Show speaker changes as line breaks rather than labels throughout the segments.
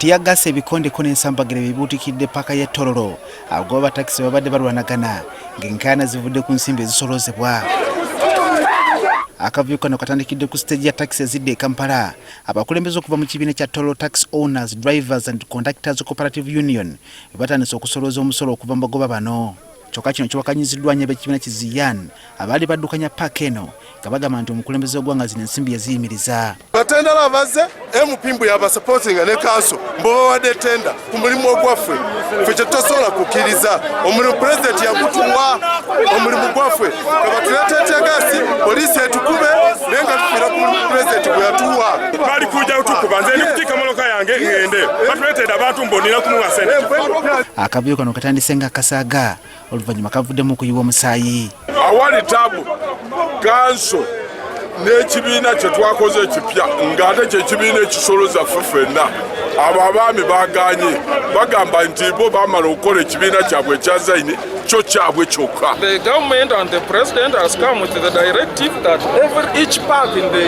Ttiyaggaasi, ebikondeko n'ensambagere bibuutikidde paaka y'e Tororo. Abagoba ba takisi babadde balwanagana ng'enkaayana zivudde ku nsimbi ezisoloozebwa. Akavuyo kano katandikidde ku siteegi ya takisi ezidda e Kampala. Abakulembeze okuva mu kibiina kya Tororo Taxi Owners, Drivers and Conductors Cooperative Union batandise okusolooza omusolo okuva mu bagoba bano. Kyokka kino kiwakanyiziddwa nnyo ab'ekibiina ki Ziyan abaali baddukanya paaka eno nga bagamba nti omukulembeze w'eggwanga zino ensimbi yaziyimiriza.
Batendala abazze MP mbu yabasupportinga ne kanso mbu bawadde tenda ku mulimu ogwaffe, ffe kyetutasobola kukkiriza. Omulimu Pulezidenti yagutuwa, omulimu gwaffe kabatuleete teargas, poliisi etukube, naye nga tufiira ku mulimu Pulezidenti gwe yatuwa.
Bali kujja kutukuba, nze ndi kutika motoka yange ŋŋende, batuleetedde abantu mbonera kumuwa sente.
Akavuyo kano katandise nga akasaaga, oluvannyuma kavuddemu okuyiwa omusaayi.
Awali tabu, kanso n'ekibiina kye twakoze ekipya, ng'ate kyekibiina ekisoloza ffe ffenna, abo abaami baganye, bagamba nti bo bamala okukola ekibiina kyabwe ekya Zaini, kyo kyabwe kyokka.
The government and the president has come with the directive that each park in the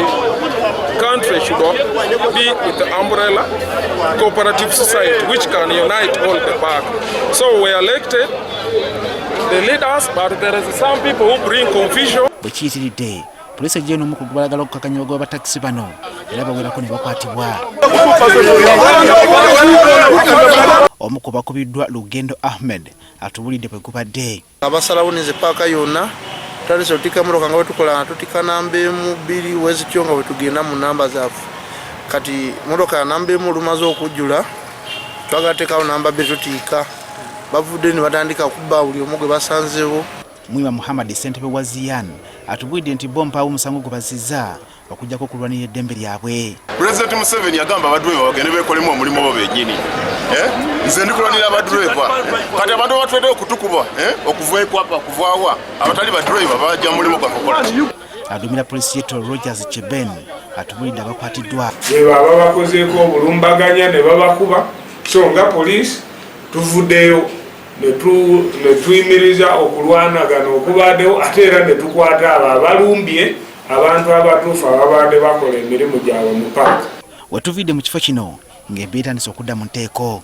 country should be with the umbrella cooperative society which can unite all the park. So we elected the leaders, but there is some people who bring confusion.
Bwe kiyitiridde, poliisi ejja n'omukulu gwe balagala okukakanya abagoba ba takisi bano, era bawerako ne bakwatibwa. Omu ku bakubiddwa, Lugendo Ahmed, atubulidde bwe gubadde.
Abasalawo neze paaka yonna tutandise otutika motoka nga bwetukola, nga tutika namba emu, bbiri, wezityo nga bwetugenda mu namba zaffe. Kati motoka ya namba emu olumaze okujjula, twagala teekawo namba bbiri, tutiika, bavudde ne batandika kubba buli omu gwe basanzewo.
Mwima Muhammad, ssentebe wa Ziyan, atubulidde nti bo mpaawo omusango gwe bazizza okuggyako okulwanira eddembe lyabwe.
Pulezidenti Museveni yagamba abadureva bagende bekolemu omulimu bo bennyini. Eh? Nze ndikulwanira abadureva. Kati abantu abatwedde okutukuba, eh? Okuva ekwapa, okuvaawa, abatali badureva bajja mulimu gwaffe okukola.
Adumira poliisi y'e Tororo, Rogers Cheben, atubulidde abakwatiddwa.
Bwe baba bakozeeko obulumbaganya ne babakuba, so nga poliisi tuvuddeyo ne tuyimiriza okulwanagana okubaddewo, ate era ne tukwata abo abalumbye abantu abatuufu ababadde bakola emirimu gyabwe mu paaka.
Wetuviidde mu kifo kino ng'embeera etandise okudda mu nteeko.